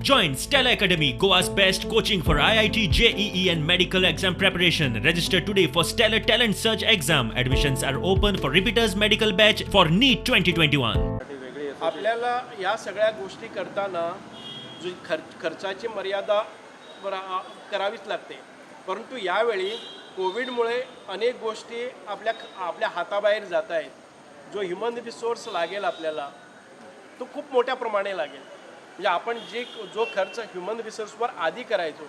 Join Stella Academy, Goa's best coaching for IIT, JEE, and medical exam preparation. Register today for Stellar Talent Search exam. Admissions are open for repeaters medical batch for NEET 2021. वेगळी आपल्याला या सगळ्या गोष्टी करताना जी खर्चाची मर्यादा करावीच लागते, परंतु यावेळी कोविडमुळे अनेक गोष्टी आपल्या आपल्या हाताबाहेर जात आहेत. जो ह्युमन रिसोर्स लागेल आपल्याला, तो खूप मोठ्या प्रमाणे लागेल. म्हणजे आपण जो खर्च ह्युमन रिसोर्सवर आधी करायचो,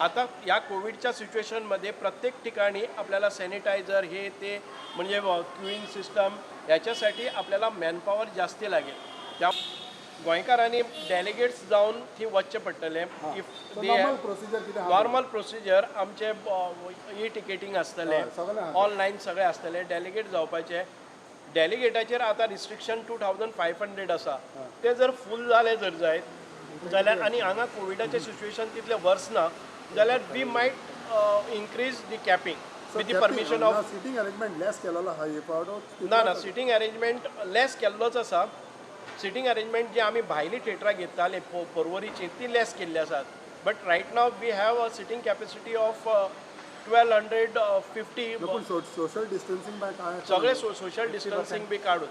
आता या कोविडच्या सिच्युएशनमध्ये प्रत्येक ठिकाणी आपल्याला सॅनिटायझर, हे ते, म्हणजे क्युईंग सिस्टम, याच्यासाठी आपल्याला मॅनपॉवर जास्ती लागेल. त्या गोंयकारांनी डेलिगेट्स जावन थंय वचचें पडटलें. If normal procedure कितें आहा? नॉर्मल प्रोसिजर आमचे ई टिकेटींग आसतलें. हय, सगळें आहा. ऑनलायन सगळें आसतलें. डेलिगेट जावपाचें, डेलिगेटाचेर आतां रिस्ट्रिक्शन 2500 आसा. ते जर फूल जाले जर जायत जाल्यार आनी हांगा कोविडाचें सिच्युएशन तितलें वर्स ना जाल्यार we might increase the capping with the permission of sitting arrangement less केलेलो आहा हे फावट? ना ना, सिटींग अरेंजमेंट लेस केल्लोच आसा. सिटींग अरेंजमेंट जी आमी भायली थिएटरां घेताले पर्वरीची, ती लेस केल्ली आसात, but right now we have a sitting capacity of 1250. पूण सोशल डिस्टन्सिंग बाय काय? सगळे सोशल डिस्टन्सिंग बी काडून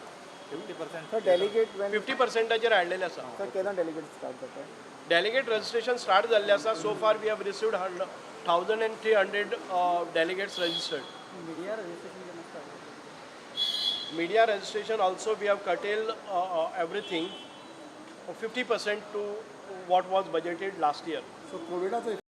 50%. सर, डेलिगेट when 50 पर्संटाचेर हाडलेले आसा. सर, केन्ना डेलिगेट स्टार्ट जाता? डेलिगेट रजिस्ट्रेशन स्टार्ट जाल्लें आसा. So far we have received 1300 delegates registered. Media registration केन्ना start? Media registration also, we have curtailed everything 50% to what was budgeted last year. So कोविडाचो